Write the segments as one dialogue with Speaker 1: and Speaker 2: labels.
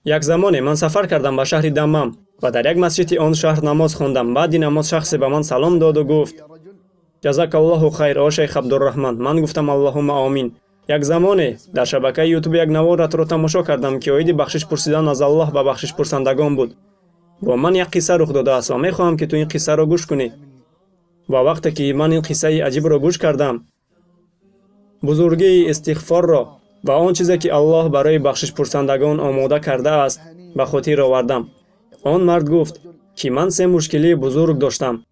Speaker 1: Як замоне ман сафар кардам ба шаҳри Даммам ва дар як масҷиди он шаҳр намоз хондам. Баъди намоз шахсе ба ман салом доду гуфт: «Ҷазакаллоҳу хайр, о шайх Абдурраҳман». Ман гуфтам: «Аллоҳумма омин». Як замоне дар шабакаи Ютуб як наворатро тамошо кардам, ки оиди бахшиш пурсидан аз Аллоҳ ба бахшишпурсандагон буд. Бо ман як қисса рух додааст ва мехоҳам, ки ту ин қиссаро гӯш кунӣ. Ва вақте ки ман ин қиссаи аҷибро гӯш кардам, бузургии истиғфорро ва он чизе, ки Аллоҳ барои бахшишпурсандагон омода кардааст, ба хотир овардам. Он мард гуфт, ки ман се мушкилии бузург доштам.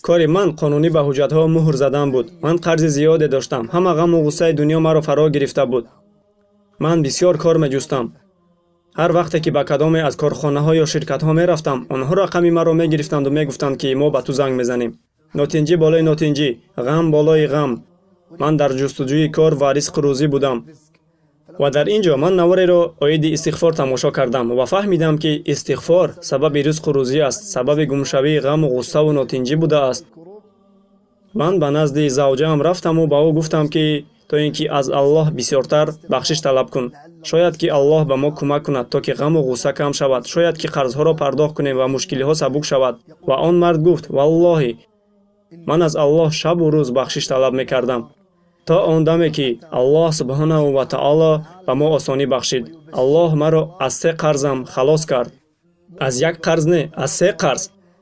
Speaker 1: Кори ман қонунӣ ба ҳуҷҷатҳо муҳр задан буд. Ман қарзи зиёде доштам. Ҳама ғаму ғуссаи дунё маро фаро гирифта буд. Ман бисёр кор меҷустам. Ҳар вақте ки ба кадоме аз корхонаҳо ё ширкатҳо мерафтам, онҳо рақами маро мегирифтанду мегуфтанд, ки мо ба ту занг мезанем. Нотинҷӣ болои нотинҷӣ, ғам болои ғам. Ман дар ҷустуҷӯи кор ва ризқу рӯзӣ будам. Ва дар ин ҷо ман навореро оиди истиғфор тамошо кардам ва фаҳмидам, ки истиғфор сабаби ризқу рӯзӣ аст, сабаби гумшавии ғаму ғуссаву нотинҷӣ будааст. Ман ба назди завҷаам рафтаму ба ӯ гуфтам, ки то ин ки аз Аллоҳ бисёртар бахшиш талаб кун. Шояд, ки Аллоҳ ба мо кӯмак кунад, то ки ғаму ғусса кам шавад. Шояд, ки қарзҳоро пардохт кунем ва мушкилиҳо сабук шавад. Ва он мард гуфт: «Валлоҳи, ман аз Аллоҳ шабу рӯз бахшиш талаб мекардам, то он даме, ки Аллоҳ субҳонаҳу ва таоло ба мо осонӣ бахшид. Аллоҳ маро аз се қарзам халос кард. Аз як қарз не, аз се қарз.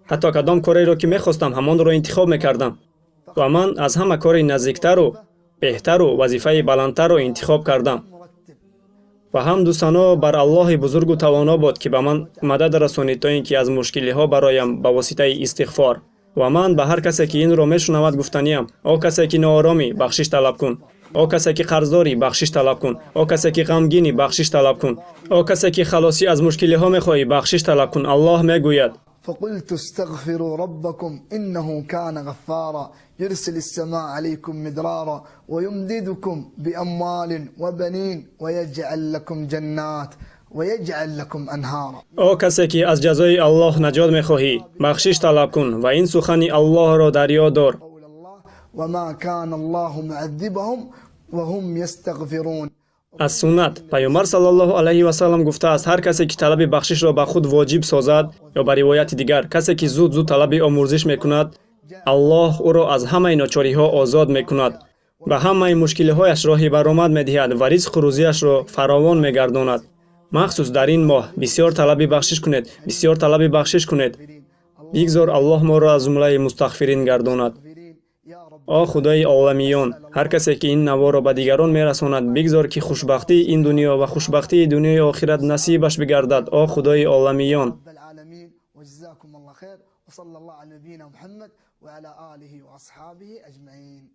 Speaker 1: Ҳатто кадом кореро, ки мехостам, ҳамонро интихоб мекардам ва ман аз ҳама кори наздиктару беҳтару вазифаи баландтарро интихоб кардам. Ва ҳамду сано бар Аллоҳи бузургу тавоно бод, ки ба ман мадад расонид, то ин ки аз мушкилиҳо бароям ба воситаи истиғфор. Ва ман ба ҳар касе, ки инро мешунавад, гуфтаниям: о касе, ки нооромӣ, бахшиш талаб кун. О касе, ки қарздорӣ, бахшиш талаб кун. О касе, ки ғамгинӣ, бахшиш талаб кун. О касе, ки халосӣ аз мушкилиҳо мехоҳӣ, бахшиш талаб кун. Аллоҳ мегӯяд:
Speaker 2: فقلت استغفروا ربكم إنه كان غفارا يرسل السماء عليكم مدرارا ويمددكم بأموال وبنين ويجعل لكم جنات ويجعل لكم أنهارا.
Speaker 1: О касе, ки аз ҷазои Аллоҳ наҷот мехоҳӣ, бахшиш талаб кун ва ин сухани Аллоҳро дар ёд дор:
Speaker 2: قول الله وما كان الله معذبهم وهم يستغفرون.
Speaker 1: Аз суннат: Паёмбар саллаллоҳу алайҳи васаллам гуфтааст: «Ҳар касе, ки талаби бахшишро ба худ воҷиб созад», ё ба ривояти дигар, «касе, ки зуд зуд талаби омурзиш мекунад, Аллоҳ ӯро аз ҳамаи ночориҳо озод мекунад, ба ҳамаи мушкилиҳояш роҳи баромад медиҳад ва ризқу рӯзиашро фаровон мегардонад». Махсус дар ин моҳ бисёр талаби бахшиш кунед, бисёр талаби бахшиш кунед. Бигзор Аллоҳ моро аз ҷумлаи мустағфирин гардонад. О Худои оламиён, ҳар касе, ки ин наворро ба дигарон мерасонад, бигзор, ки хушбахтии ин дунё ва хушбахтии дунёи охират насибаш бигардад. О Худои оламиён!
Speaker 2: رب العالمين وجزاكم الله خير وصلى الله على نبينا محمد وعلى آله وأصحابه أجمعين.